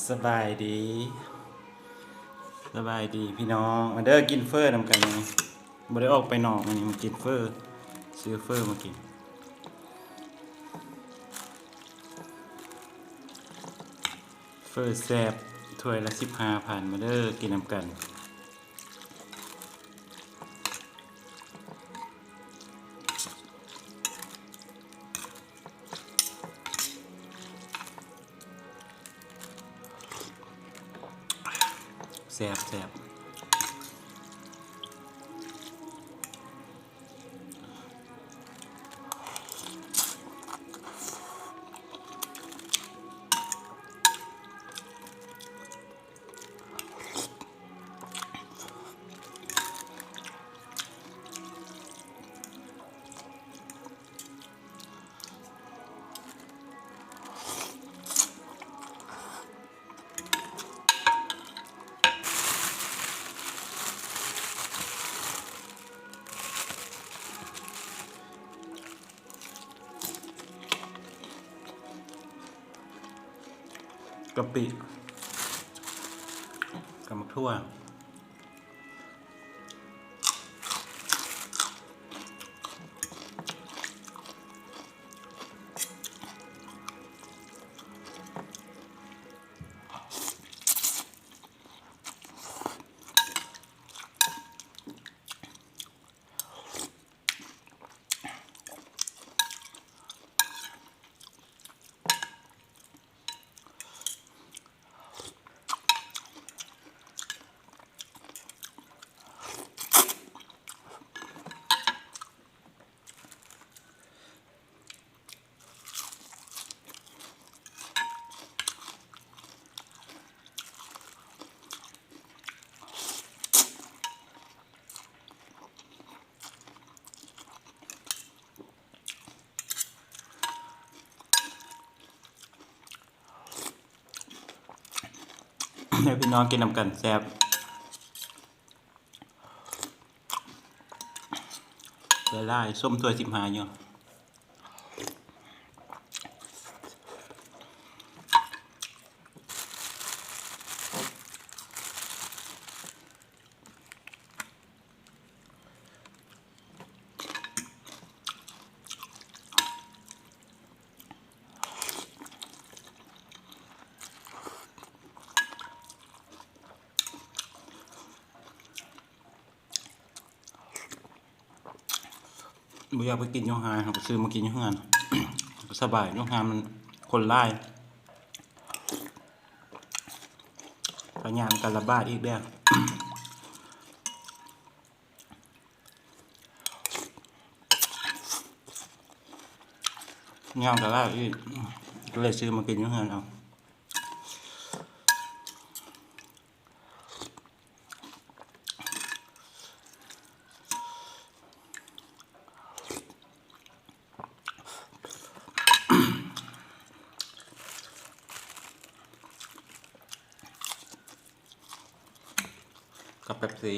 ສະບາຍດີ ສະບາຍດີພີ່ນ້ອງ ມາເດີກິນເຟີນຳກັນ ມື້ນີ້ບໍ່ໄດ້ອອກໄປນອກ ມື້ນີ້ມາກິນເຟີ ຊື້ເຟີມາກິນ ເຟີແຊບ ຖ້ວຍລະສິບຫ້າພັນ ມາເດີກິນນຳກັນ. ແຊບໆ. ກະປິ ກັບໝາກຖົ່ວ. ໃຫ້ພີ່ນ້ອງກິນນຳກັນແຊບ ຫຼາຍໆ ສົມຖ້ວຍສິບຫ້າຢູ່. ບໍ່ຢາກໄປກິນຢູ່ຮ້ານ ເຮົາກໍຊື້ມາກິນຢູ່ເຮືອນ ສະບາຍ ຢູ່ຮ້ານມັນຄົນຫຼາຍ ພະຍາດມັນກະລະບາດອີກເດ້ ຍາມຕະຫຼາດອີກ ກໍເລີຍຊື້ມາກິນຢູ່ເຮືອນເອົາ. ກັບເປັບຊີ.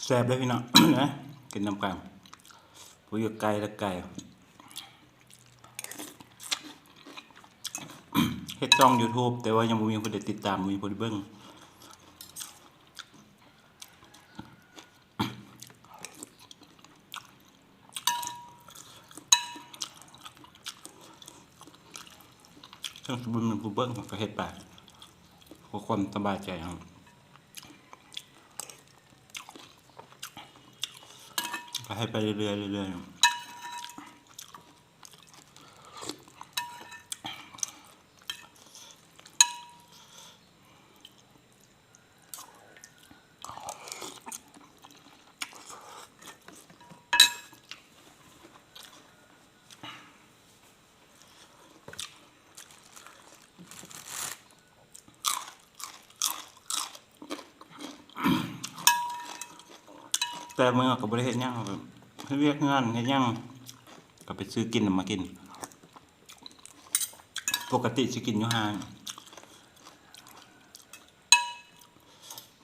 ແຊບເດ້ພີ່ນ້ອງ ກິນນຳກັນ ຜູ້ຢູ່ໄກແລະໄກ ເຮັດຊ່ອງຢູທູບ ແຕ່ວ່າຍັງບໍ່ມີຜູ້ໃດຕິດຕາມ ບໍ່ມີຜູ້ໃດເບິ່ງ. ແ ເຖິງຊິບໍ່ມີຜູ້ເບິ່ງ ເຮົາກໍເຮັດໄປ ເພື່ອຄວາມສະບາຍໃຈເຮົາ ກໍເຮັດໄປເລື້ອຍໆ ເລື້ອຍໆ. ແຕ່ມື້ກໍບໍ່ໄດ້ເຮັດຫຍັງ ເຮັດວຽກເຮືອນເຮັດຫຍັງ ກໍໄປຊື້ກິນມາກິນ. ປົກກະຕິຊິກິນຢູ່ຫ້າງ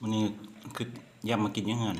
ມື້ນີ້ຄືຢາກມາກິນຢູ່ເຮືອນ.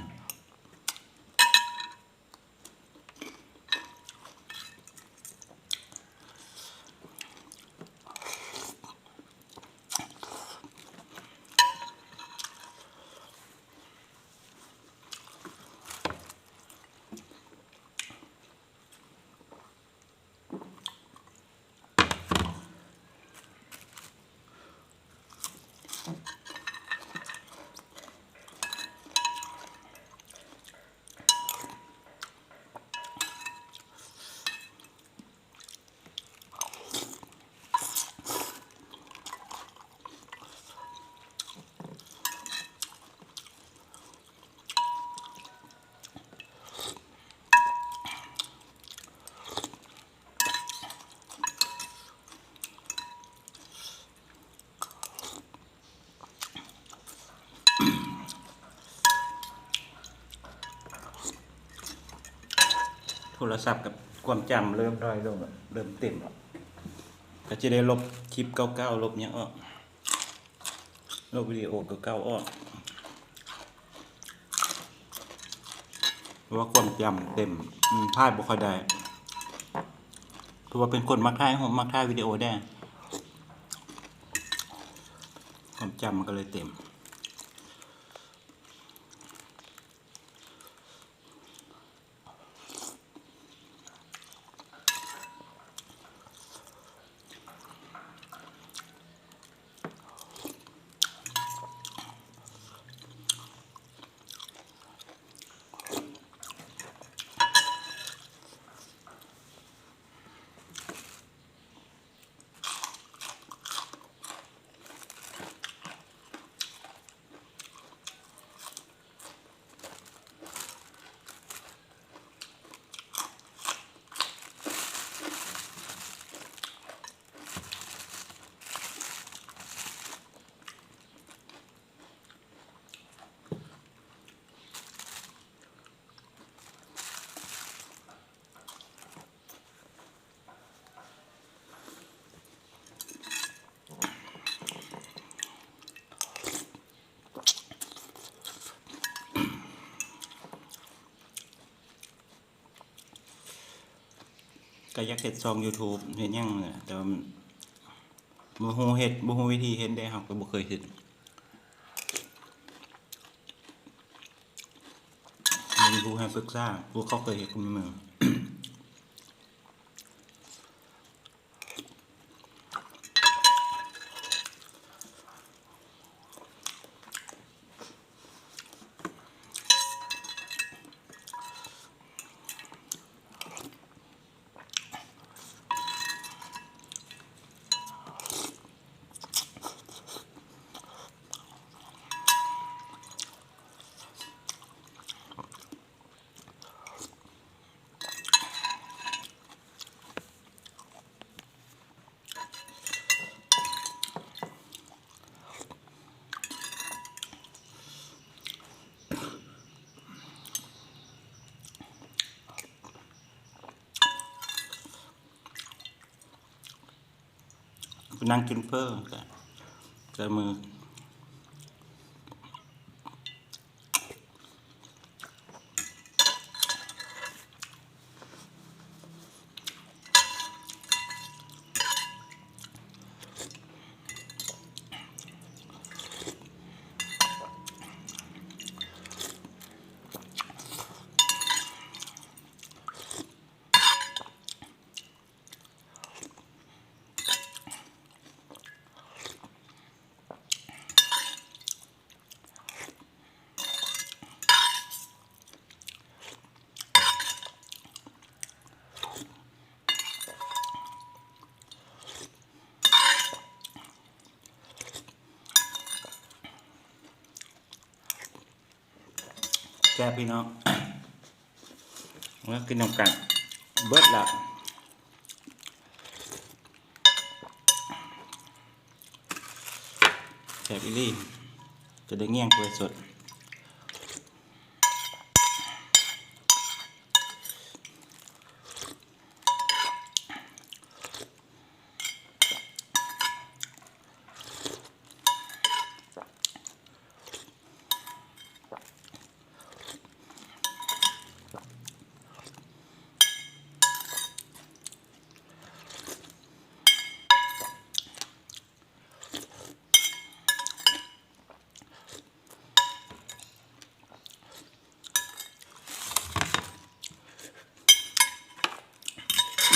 ໂທລະສັບກັບຄວາມຈຳເລີ່ມດ້ອຍລົງລະ ເລີ່ມເຕັມລະ ກໍຈະໄດ້ລົບຄລິບເກົ່າໆ ລົບຫຍັງອອກ ລົບວິດີໂອເກົ່າໆອອກ ເພາະວ່າຄວາມຈຳເຕັມ ອືມ ຖ່າຍບໍ່ຄ່ອຍໄດ້ ເພາະວ່າເປັນຄົນມັກຖ່າຍຮູບ ມັກຖ່າຍວິດີໂອແດ່ ຄວາມຈຳມັນກໍເລີຍເຕັມ. ກໍຢາກເຮັດຊ່ອງຢູທູບເຮັດຫຍັງແຫຼະ ແຕ່ວ່າບໍ່ຮູ້ເຮັດ ບໍ່ຮູ້ວິທີເຮັດເດ້ ເຮົາກໍບໍ່ເຄີຍເຮັດ ບໍ່ມີຜູ້ໃຫ້ປຶກສາ ຜູ້ເຂົາເຄີຍເຮັດກໍມີ. ໄປນັ່ງກິນເຝີແຕ່ ແຕ່ມື້. ບພີ່ນ້ອງ ມາກິນນຳກັນ ເບິດລະ ແຊບອີ່ຫຼີ ຈະໄດ້ງ່ຽງຖ້ວຍສົດ.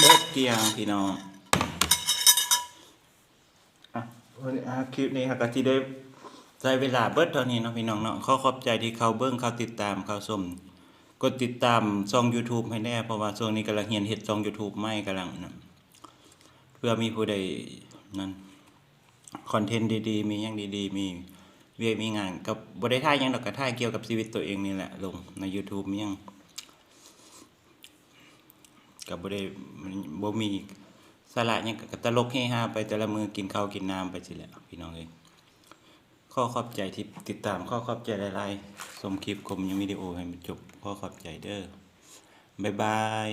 ເບິດກ້ຽງພີ່ນ້ອງ. ອ່ະ ຄລິບນີ້ເຮົາກໍຊິໄດ້ໃຊ້ເວລາເບິດເທົ່ານີ້ເນາະພີ່ນ້ອງເນາະ. ຂໍຂອບໃຈທີ່ເຂົ້າເບິ່ງ ເຂົ້າຕິດຕາມ ເຂົ້າຊົມ ກົດຕິດຕາມຊ່ອງ YouTube ໃຫ້ແດ່ ເພາະວ່າຊ່ວງນີ້ກຳລັງຮຽນເຮັດຊ່ອງ YouTube ໃໝ່ ກຳລັງນັ້ນ ເພື່ອມີຜູ້ໃດນັ້ນ ຄອນເທັນດີໆ ມີຫຍັງດີໆ ມີວຽກມີງານ ກໍບໍ່ໄດ້ຖ່າຍຫຍັງດອກ ກໍຖ່າຍກ່ຽວກັບຊີວິດຕົວເອງນີ້ແຫຼະ ລົງໃນ YouTube ມີຫຍັງ ກໍບໍ່ໄດ້ ບໍ່ມີສາລະຫຍັງ ກໍຕະຫຼົກເຮຮາໄປແຕ່ລະມື້ ກິນເຂົ້າກິນນ້ຳໄປຊີ້ແຫຼະພີ່ນ້ອງເອີຍ. ຂໍຂອບໃຈທີ່ຕິດຕາມ ຂໍຂອບໃຈຫຼາຍໆ ຊົມຄລິບ ຊົມວິດີໂອໃຫ້ມັນຈົບ ຂໍຂອບໃຈເດີ ບາຍບາຍ.